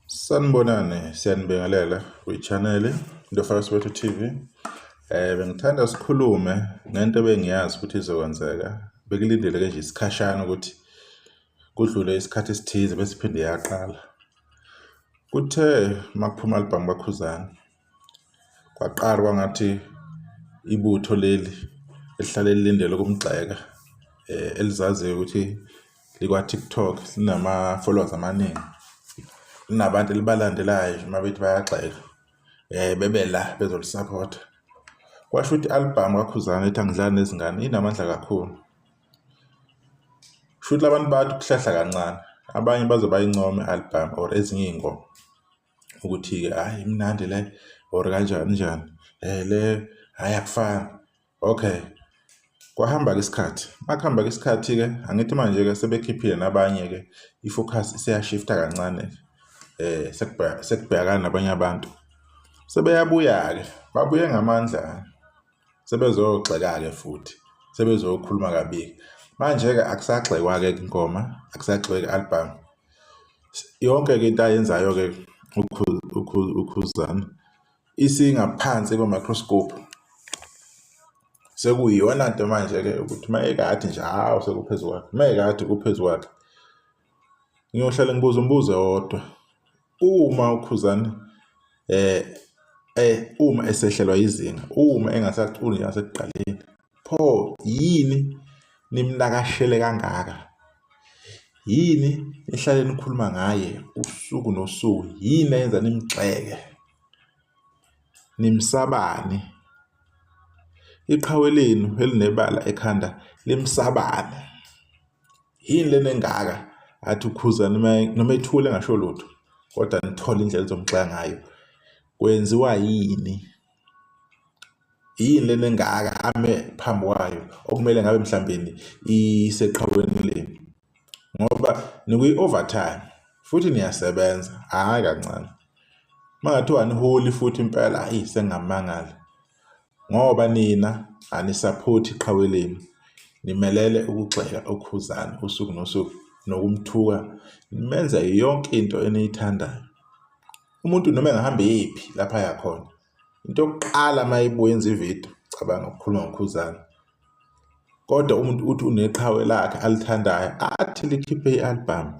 Sanibonani, siyanibingelela kwi-channel Ndofaka Soweto TV. Bengithanda sikhulume ngento ebengiyazi ukuthi izokwenzeka. Bekulindeleke nje isikhashana ukuthi kudlule isikhathi esithize bese iphinde yaqala. Kuthe makuphuma album kaKhuzani kwaqala kwangathi ibutho leli elihlale lilindele ukumgxeka elizaziyo ukuthi likwa-TikTok linama-followers amaningi, linabantu elibalandelayo nje uma bethi bayagxeka bebe la bezolisaphotha. Kwasho ukuthi i-album kaKhuzani ethi Angidlali Nezingane inamandla kakhulu. Kushuthi la bantu bathi ukuhlehla kancane, abanye baze bayincome i-album or ezinye iy'ngoma ukuthi-ke hhayi imnandi le or kanjani njani le hhayi akufani. Okay, kwahamba-ke isikhathi, makuhamba-ke isikhathi-ke angithi manje-ke sebekhiphile nabanye-ke i-focus iseyashifta kancane-ke sekubhekana nabanye abantu. Sebeyabuya-ke, babuye ngamandla sebezogxeka-ke futhi sebezokhuluma kabi-ke. Manje-ke akusagxekwa-ke ingoma, akusagxekwa i-album. Yonke-ke into ayenzayo-ke uKhuzani isingaphansi kwe-microscope. Sekuyiyona nto manje-ke ukuthi uma ekade nje hawu sekuphezu kwakhe, uma ekade kuphezu kwakhe. Ngiyohlale ngibuza umbuzo owodwa, uma uKhuzani uma esehlelwa izinga, uma engasaculi njengasekuqaleni, pho yini nimnakashele kangaka? Yini nihlale nikhuluma ngaye usuku nosuku? Yini eyenza nimgxeke? Nimsabani? Iqhawe lenu elinebala ekhanda limsabani? Yini lena engaka athi uKhuzani noma ethule engasho lutho kodwa nithole indlela enizomgxeka ngayo. Kwenziwa yini? Yini lena engaka ame phambi kwayo okumele ngabe mhlawumbeni iseqhaweni lenu? Ngoba nikwi-overtime futhi niyasebenza, hhayi kancane. Uma kungathiwa aniholi futhi impela eyi sengingamangala ngoba nina anisaphothi iqhawe lenu, nimelele ukugxeka uKhuzani usuku nosuku nokumthuka, nimenze yonke into eniyithandayo. Umuntu noma engahamba eyephi lapha aya khona, into yokuqala uma ebuya enza ividiyo, cabanga ukukhuluma ngoKhuzani. Kodwa umuntu uthi uneqhawe lakhe alithandayo athi likhiphe i-album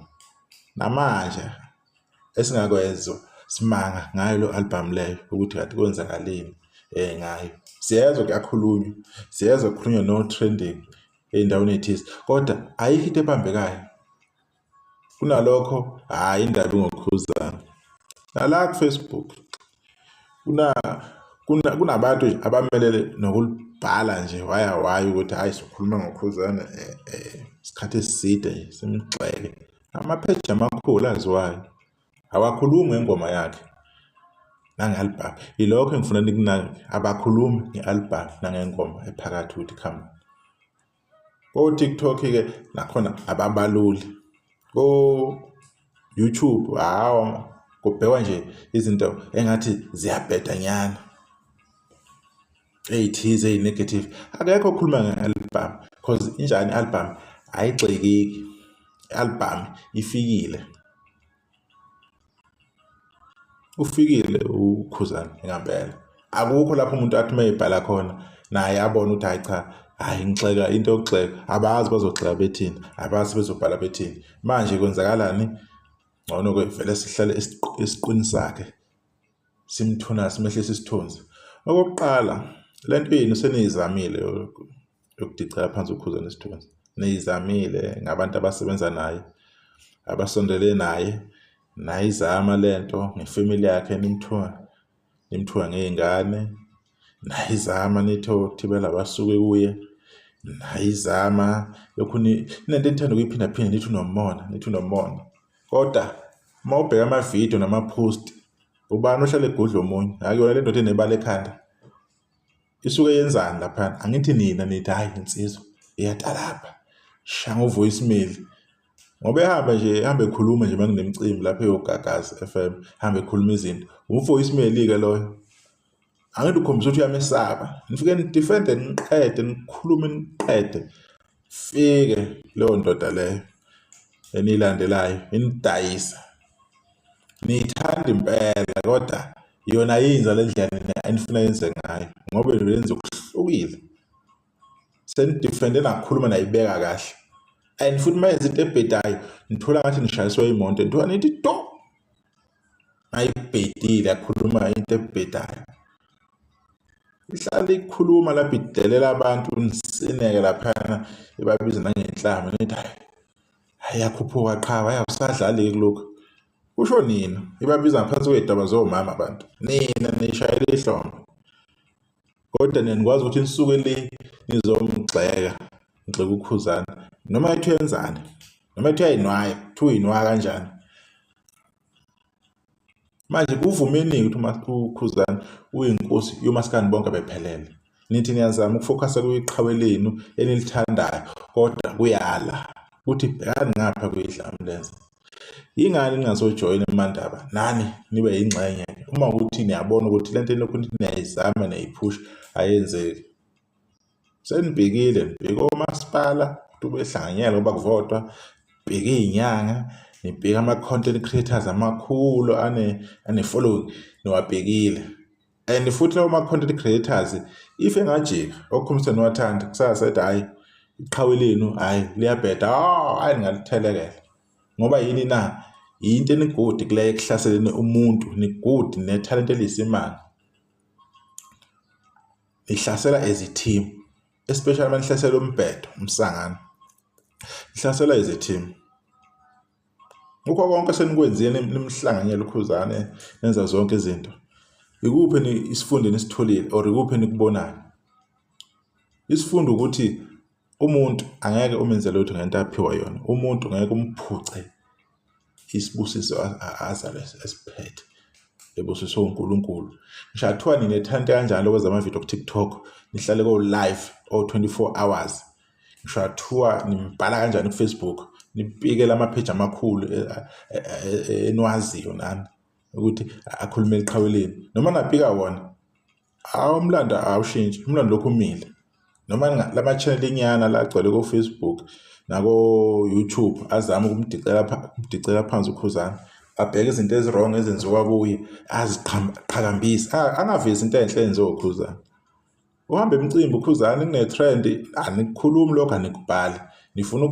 namanje esingakwezwa simanga ngayo lo album leyo ukuthi kade kwenzakaleni ngayo. Siyezwa kuyakhulunywa, siyezwa kukhulunywa no-trending ey'ndaweni ey'thize kodwa ayikho into ebambekayo. Kunalokho hhayi indaba ingoKhuzani. Nala ku-Facebook kunabantu nje abamelele nokulibhala nje waya waya ukuthi hhayi sikhuluma ngoKhuzani isikhathi eside nje simgxeke. Amapheji amakhulu aziwayo awakhulumi ngengoma yakhe nange-album. Yilokho engifuna nikunake, abakhulumi nge-album nangengoma ephakathi ukuthi khamba. Ko-TikTok-ke nakhona ababaluli, ko-YouTube hhawu kubhekwa nje izinto engathi ziyabheda nyana ey'thize eyi-negative. Akekho okhuluma nge-album cause injani i-album ayigxekeki, i-album ifikile. Ufikile uKhuzani ngempela. Akukho lapho umuntu athi uma ebhala khona naye abone ukuthi hhayi cha, hhayi ngigxeka into yokugxeka. Abazi bazogxeka bethini, abazi bezobhala bethini. Manje kwenzakalani? Ngcono-ke vele sihlale esiqwini sakhe simthuna simehlise isithunzi. Okokuqala, le nto yenu seniyizamile yokudicela phansi uKhuzani isithunzi. Niyizamile ngabantu abasebenza naye, abasondele naye, nayizama le nto ngefamily yakhe nimthuka, nimthuka ngey'ngane, nayizama nithi othibela basuke kuye, nayizama lokhu inento enithanda ukuyiphindaphinda nithi unomona, nithi unomona. Kodwa uma ubheka amavidiyo nama-post, ubani ohlale egudla omunye? Akuyona le ndoda enebala ekhanda. Isuke yenzani laphana? Angithi nina nithi hhayi insizwa iyatalabha, shaya ngo-voice mail. Ngoba ehamba nje ehamba ekhuluma nje uma kunemicimbi lapha eyoGagasi F_M, ehamba ekhuluma izinto. U-voice mail-ke loyo. Angithi ukhombisa ukuthi uyamesaba. Nifike nidifende niqede, nikhulume niqede. Fike leyo ndoda leyo eniyilandelayo inidayisa. Niyithanda impela kodwa yona ayiyinza le ndlela nina enifuna yenze ngayo ngoba yenze okuhlukile. Senidifende nakhuluma nayibeka kahle and futhi uma yenza into ebhedayo nithola ngathi nishayiswa imoto nithola nithi do ayibhedile akhuluma into ebhedayo. Ihlale ikhuluma lapho idelela abantu nisineke laphayana ibabiza nangenhlamba nithi hhayi hhayi yakhuphuka qha hhayi awusadlali-ke kulokhu. Kusho nina ibabiza ngaphansi kwey'daba zomama abantu nina nishayela ihlombe. Kodwa nina nikwazi ukuthi nisuke le nizomgxeka ngigxeka uKhuzani noma ethi uyenzani noma ethi uyayinwaya kuthiwa uyinwaya kanjani. Manje kuvumeni-ke ukuthi uKhuzani uyinkosi yomaskandi bonke bephelele. Nithi niyazama ukufokhasa kwiqhawe lenu enilithandayo kodwa kuyala ukuthi bhekani ngapha kuyidlamlenze. Yingani ningazojoyina eMandaba nani nibe yingxenye uma ukuthi niyabona ukuthi lento enilokhu nithi niyayizama niyayiphusha ayenzeki. Senibhekile nibheke omasipala ukuthi ubehlanganyela ngoba kuvotwa, nibheke iy'nyanga, nibheke ama-content creators amakhulu ane-following niwabhekile. And futhi lawo ma-content creators if engajika okukhombisa niwathanda kusasa ethi hhayi iqhawe lenu hhayi liyabheda, hhayi ningalithelekela. Ngoba yini na? Yinto enigudi kuleyo ekuhlaseleni umuntu, nigudi nethalente eliyisimanga. Nihlasela as a team, especially uma nihlasela umbhedo, umsangano. Nihlasela as a team. Kukho konke esenikwenzile nimhlanganyela uKhuzane nenza zonke izinto. Ikuphi isifundo enisitholile or ikuphi enikubonayo? Isifundo ukuthi umuntu angeke umenze lutho ngento aphiwa yona. Umuntu ngeke umphuce isibusiso azalwe esiphethe ebusiswe uNkulunkulu. Ngisho kuthiwa ninethante kanjani lokwenza amavidiyo ku-TikTok nihlale ko-live o-24 hours. Ngisho kuthiwa nimbhala kanjani ku-Facebook nipikele amapheji amakhulu eniwaziyo nani ukuthi akhulume eliqhaweleni noma ngapika wona. Hawu umlando awushintshi, umlando lokhu umile. Noma lama-channel inyana la agcwele ko-Facebook nako-YouTube azama ukumdicela ukumdicela phansi uKhuzani. Abheke izinto ezi-wrong ezenziwa kuye aziqhakambise, angavezi into enhle eyenziwa uKhuzani. Uhamba imicimbi uKhuzani kune-trend anikukhulumi lokho anikubhali. Nifuna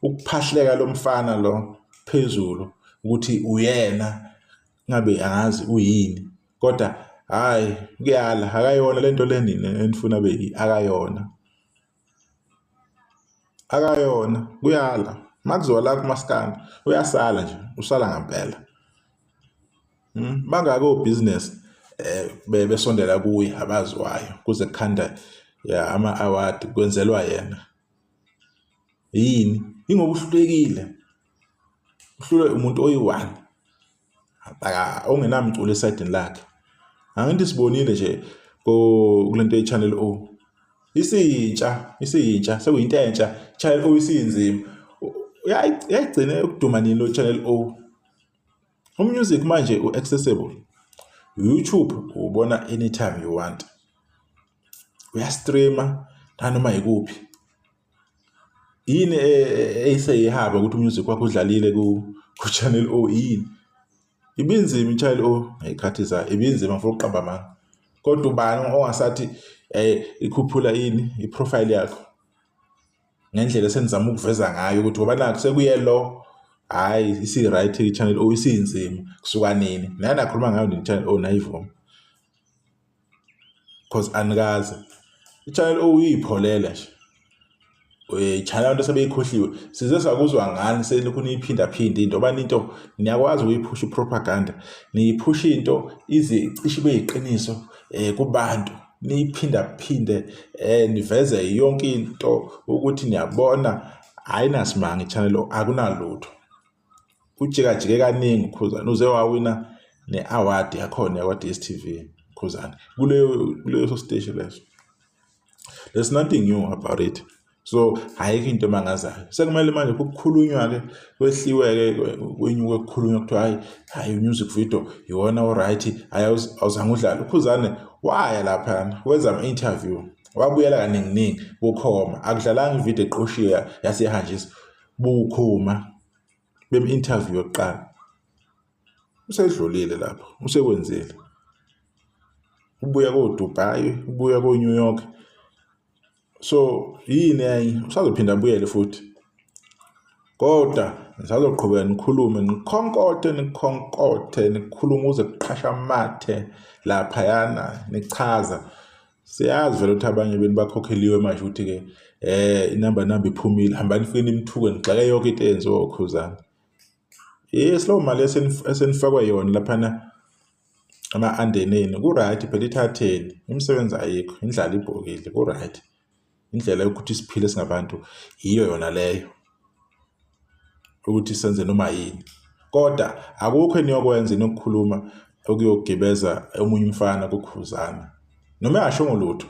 ukuphahleka lo mfana lo phezulu ukuthi uyena ngabe angazi uyini. Kodwa hhayi kuyala akayona le nto le nina enifuna abe akayona. Akayona kuyala. Uma kuziwa la kumaskandi uyasala nje usala ngampela. Bangaki obhizinesi besondela kuye abaziwayo kuze kukhanda ya ama-award kwenzelwa yena. Yini? Yingoba uhlulekile. Uhlulwe umuntu oyi-one. Ongenamculo esayidini lakhe. Angithi sibonile nje kulento ye-Channel O. Isiyintsha, isiyintsha, sekuyinto entsha, Channel O isinzima. Yayigcine ukuduma nini lo Channel O? Umusic manje u-accessible. YouTube ubona anytime you want. Uyastreama nanoma yikuphi. Yini eyiseyihaba ukuthi umusic wakho udlalile ku-Channel O yini? Ibinzima i-Channel O ngey'khathi zayo, ibinzima ngifuna ukuqamba amanga. Kodwa ubani ongasathi ikhuphula ini i-profile yakho ngendlela esenizama ukuveza ngayo ukuthi ngoba nakhu sekuye lo hhayi isi-right i-Channel O isinzima kusuka nini? Nani nakhuluma ngayo nini i-Channel O nayivuma? Cause anikaze i-Channel O iyipholele nje i-channel abantu sebeyikhohliwe size sakuzwa ngani selokhu niyiphinda phinda into bani into niyakwazi ukuyiphusha ipropaganda niyiphusha into ize icishe ibe yiqiniso kubantu niyiphinda phinde niveze yonke into ukuthi niyabona ayinasimanga i-channel O akunalutho. Ujikajike kaningi uKhuzani uze wawina ne-award yakhona yakwa-D_S_T_V Khuzani kuleyo kuleso siteshi leso. There's nothing new about it. So ayikho into emangazayo. Sekumele manje kukhulunywa-ke kwehliwe-ke kwenyuke kukhulunywa kuthiwa hhayi hhayi music video iwona o-right hhayi awuzange udlale. UKhuzani waya laphayana wenza ama-interview wabuyela kaninginingi bukhoma akudlalanga ividiyo eqoshiwe yase ihanjiswa bukhoma bem-interview yokuqala. Usedlulile lapho, usekwenzile. Ubuya ko-Dubai, ubuya ko-New York. So yini enye usazophinda abuyele futhi. Kodwa nisazoqhubeka nikhulume nikhonkothe nikhonkothe nikhulume uze kuqhasha amathe laphayana nichaza. Siyazi vele ukuthi abanye benu bakhokheliwe manje ukuthi-ke inamba namba iphumile, hambani nifike nimthuke nigxeke yonke into eyenziwa uKhuzani. Yes, leyo mali esenifakwe yona laphana ama-andeneni ku-right phela ithatheni, imisebenzi ayikho, indlala ibhokile ku-right. Indlela yokuthi siphile singabantu yiyo yona leyo ukuthi senze noma yini. Kodwa akukho eniyokwenza enokukhuluma okuyogibeza omunye umfana kuKhuzani. Noma engashongo lutho,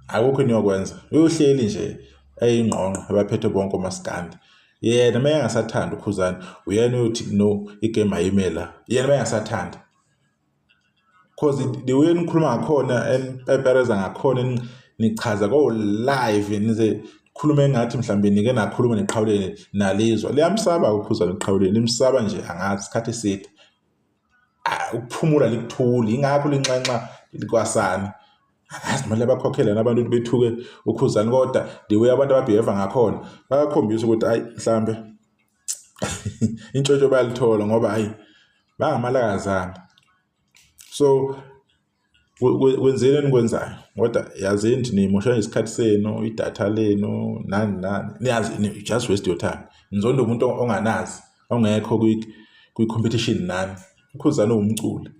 akukho eniyokwenza. Uyohleli nje eyingqongqo abaphethe bonke omaskandi. Yena uma engasathandi uKhuzani uyena uyothi no igame ayime la. Yena uma engasathandi. Cause the way nikhuluma ngakhona enipepereza ngakhona nichaza ko-live nize khulume engathi mhlawumbe nike nakhuluma neqhawuleni nalizwa. Liyamsaba uKhuzani eqhawuleni, limsaba nje angazi isikhathi eside. Ukuphumula likuthuli ingakho linxenxa likwasani. Angazi noma liyabakhokhela yini abantu ukuthi bethuke uKhuzani kodwa the way abantu ababheheva ngakhona bayakhombisa ukuthi ayi mhlambe intshontsho bayalithola ngoba hayi bangamalakazana. So kwenzeni enikwenzayo kodwa yazini ukuthi nimosha nje isikhathi senu, idatha lenu nani nani, niyazi you just waste your time. Nizonda umuntu onganazi, ongekho kwi-competition nani. UKhuzani uwumculi.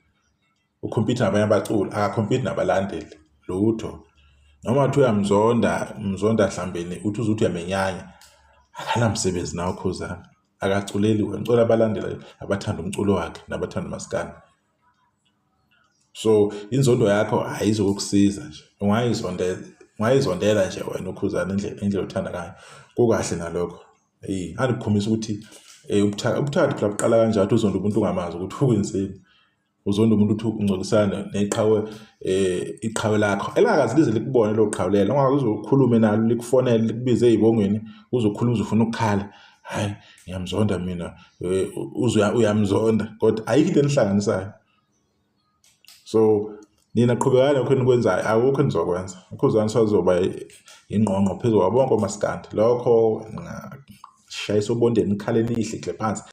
Ukhompitha nabanye abaculi, akakhompiti nabalandeli, lutho. Noma kuthiwa uyamzonda, umzonda mhlawumbe uthi uze uthi uyamenyanya, akanamsebenzi nawe uKhuzani. Akaculeli wena, ucula abalandeli abathanda umculo wakhe nabathanda umaskandi. So inzondo yakho ayizukukusiza nje, ungayizondela, ungayizondela nje wena uKhuzani indlela indlela othanda ngayo. Kukahle nalokho. Eyi, angikukhombisa ukuthi ubuthakathi phela buqala kanjalo ukuthi uzonde umuntu ungamazi ukuthi ukwenzeni. Uzonda umuntu uthi ungcolisana neqhawe iqhawe lakho elingakaze lize likubone lelo qhawe lelo, ungakaze uze ukhulume nalo likufonele likubize ey'bongweni uze ukhulume uze ufune ukukhala. Hhayi ngiyamzonda mina uze uyamzonda kodwa ayikho into enihlanganisayo. So nina qhubekani lokho enikwenzayo akukho enizokwenza. UKhuzani usazoba ingqongqo phezu kwabo bonke omaskandi. Lokho ningashayisa obondeni nikhale niyihlihle phansi.